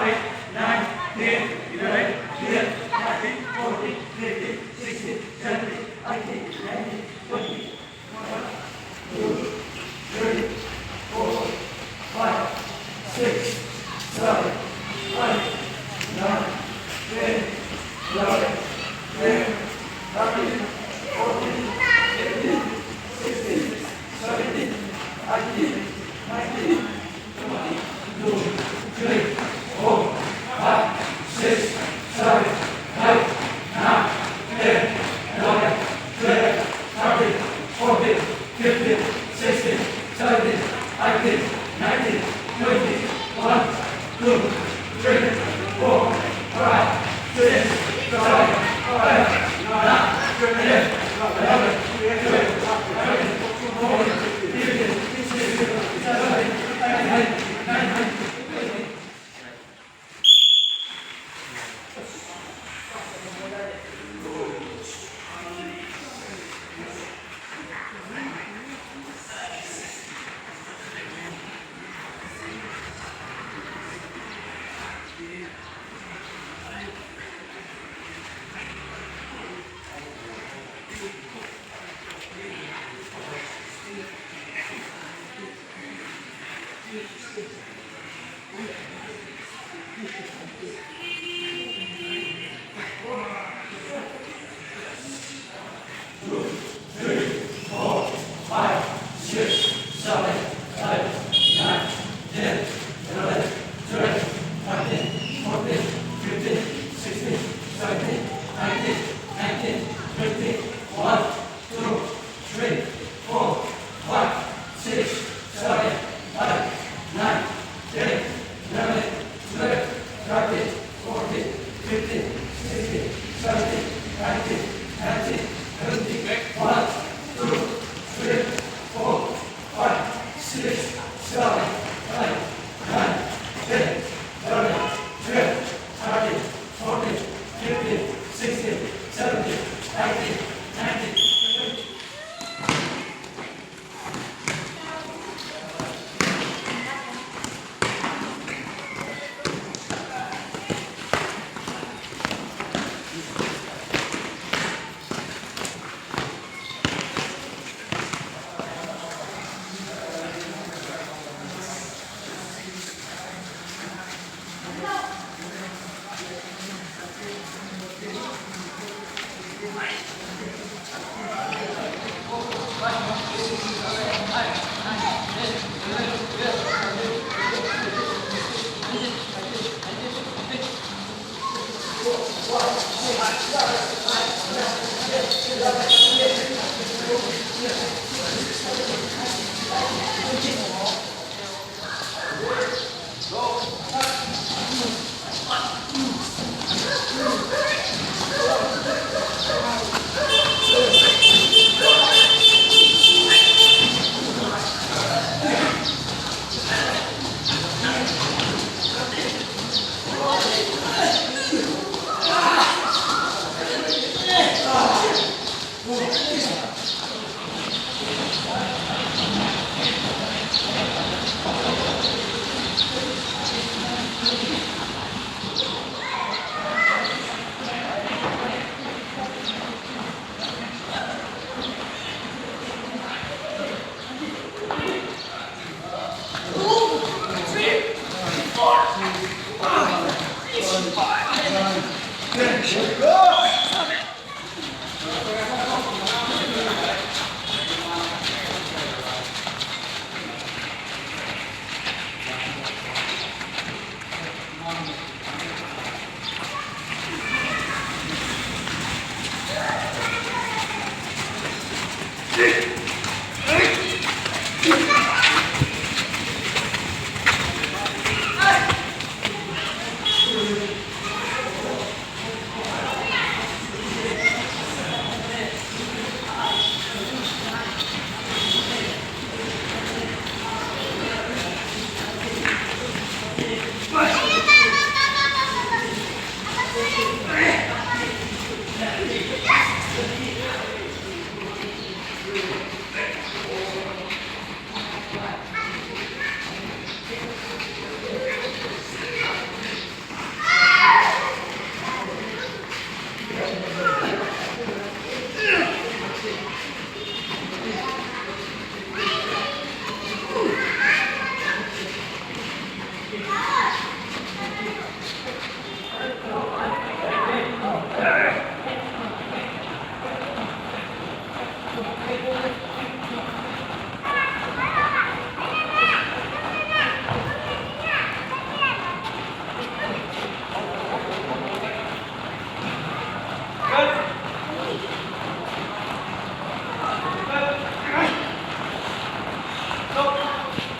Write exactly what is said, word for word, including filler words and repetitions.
nine, ten, eleven, twelve, thirteen, fourteen, fifteen, sixteen, seventeen, eighteen, nineteen, twenty, twenty-one, twenty-two, twenty-three, twenty-four, twenty-five, twenty-six, twenty-seven, twenty-eight, twenty-nine, twenty, eleven, twelve, thirteen, fourteen, fifteen, sixteen, seventeen, eighteen, nineteen, twenty, twenty-two, twenty-three, twenty-four, twenty-five, twenty-six, twenty-seven, twenty-eight, twenty-nine, twenty, eleven, twelve, thirteen, fourteen, fifteen, sixteen, seventeen, eighteen, nineteen, twenty, one, two, three, four, five, six, seven, eight, nine, ten, eleven, twelve, thirteen, fourteen, fifteen, sixteen, seventeen, eighteen, nineteen, twenty.